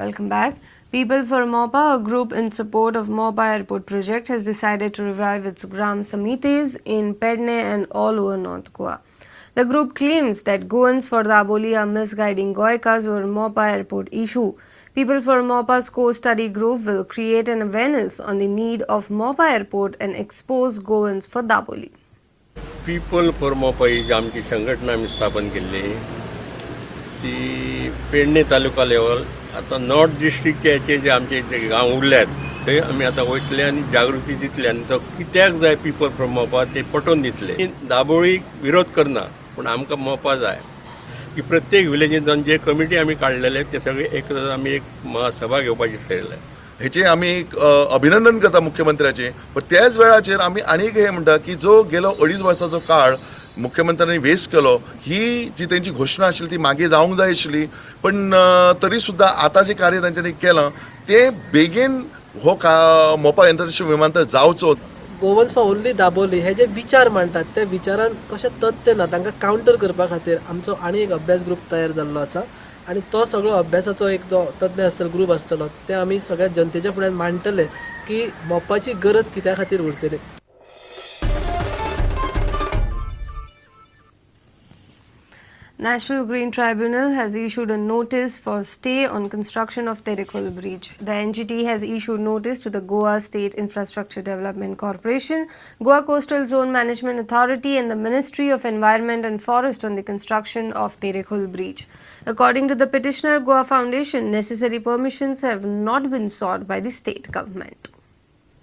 Welcome back. People for Mopa, a group in support of Mopa Airport project, has decided to revive its Gram Samitis in Pedne and all over North Goa. The group claims that Goans for Dabolim are misguiding Goekas over Mopa Airport issue. People for Mopa's co-study group will create an awareness on the need of Mopa Airport and expose Goans for Dabolim. People for Mopa ही जी आमची संघटना आमी स्थापन केल्ली ती Pedne taluka level आतां north डिस्ट्रिक्टचे हेचे जे आमचे जे गांव उरल्यात थंय आमी आतां वयतले आनी जागृती दितले आनी तो कित्याक जाय पीपल फॉर मोपा ते पटोवन दितले. दाबोळीक विरोध करना पूण आमकां मोपा जाय की प्रत्येक विलेजीन जावन जे कमिटी आमी काडलेले ते सगळे एक आमी एक महासभा घेवपाची ठरयलें. हेचे आमी अभिनंदन करता मुख्यमंत्र्याचे, पण त्याच वेळाचेर आमी आनीक हे म्हणटा की जो गेलो 2.5 वर्साचो काळ मुख्यमंत्र्यांनी वेस्ट केलो, ही जी तेंची घोशणा आशिल्ली ती मागीर जावंक जाय आशिल्ली, पण तरी सुद्दां आतां जें कार्य तांच्यांनी केलां तें बेगीन हो मोपा इंटरनॅशनल विमानतळ जावचो. गोवन्स फॉर ओन्ली दाबोली हे जे विचार मांडटात त्या विचारान कशें तथ्य ना, तांकां कावंटर करपा खातीर आमचो आनी एक अभ्यास ग्रूप तयार जाल्लो आसा आनी तो सगळो अभ्यासाचो एक जो तज्ञ आसतलो ग्रूप आसतलो ते आमी सगळ्या जनतेच्या फुड्यान मांडटले की मोपाची गरज कित्या खातीर उरतली. National Green Tribunal has issued a notice for stay on construction of Terekhol Bridge. The NGT has issued notice to the Goa State Infrastructure Development Corporation, Goa Coastal Zone Management Authority and the Ministry of Environment and Forest on the construction of Terekhol Bridge. According to the petitioner Goa Foundation, necessary permissions have not been sought by the state government.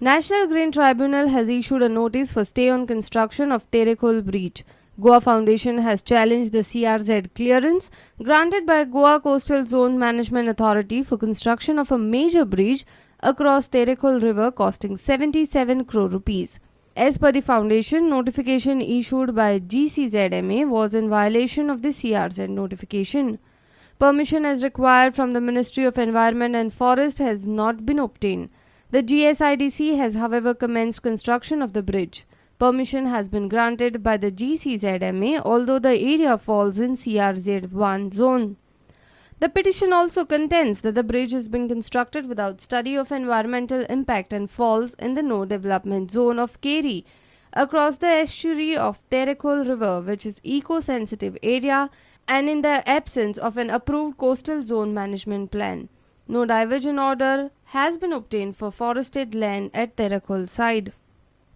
National Green Tribunal has issued a notice for stay on construction of Terekhol Bridge. Goa Foundation has challenged the CRZ clearance granted by Goa Coastal Zone Management Authority for construction of a major bridge across Terekhol River costing 77 crore rupees. As per the foundation, notification issued by GCZMA was in violation of the CRZ notification. Permission as required from the Ministry of Environment and Forest has not been obtained. The GSIDC has, however, commenced construction of the bridge. Permission has been granted by the GCZMA, although the area falls in CRZ1 zone. The petition also contends that the bridge has been constructed without study of environmental impact and falls in the no development zone of Keri across the estuary of Terekhol River, which is eco-sensitive area, and in the absence of an approved coastal zone management plan. No diversion order has been obtained for forested land at Terekhol side.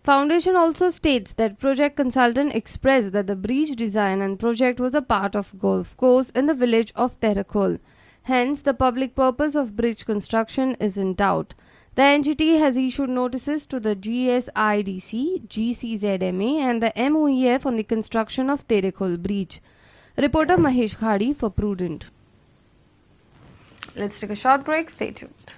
Foundation also states that project consultant expressed that the bridge design and project was a part of golf course in the village of Terekhol. Hence, the public purpose of bridge construction is in doubt. The NGT has issued notices to the GSIDC, GCZMA and the MOEF on the construction of Terekhol Bridge. Reporter Mahesh Khadi for Prudent. Let's take a short break. Stay tuned.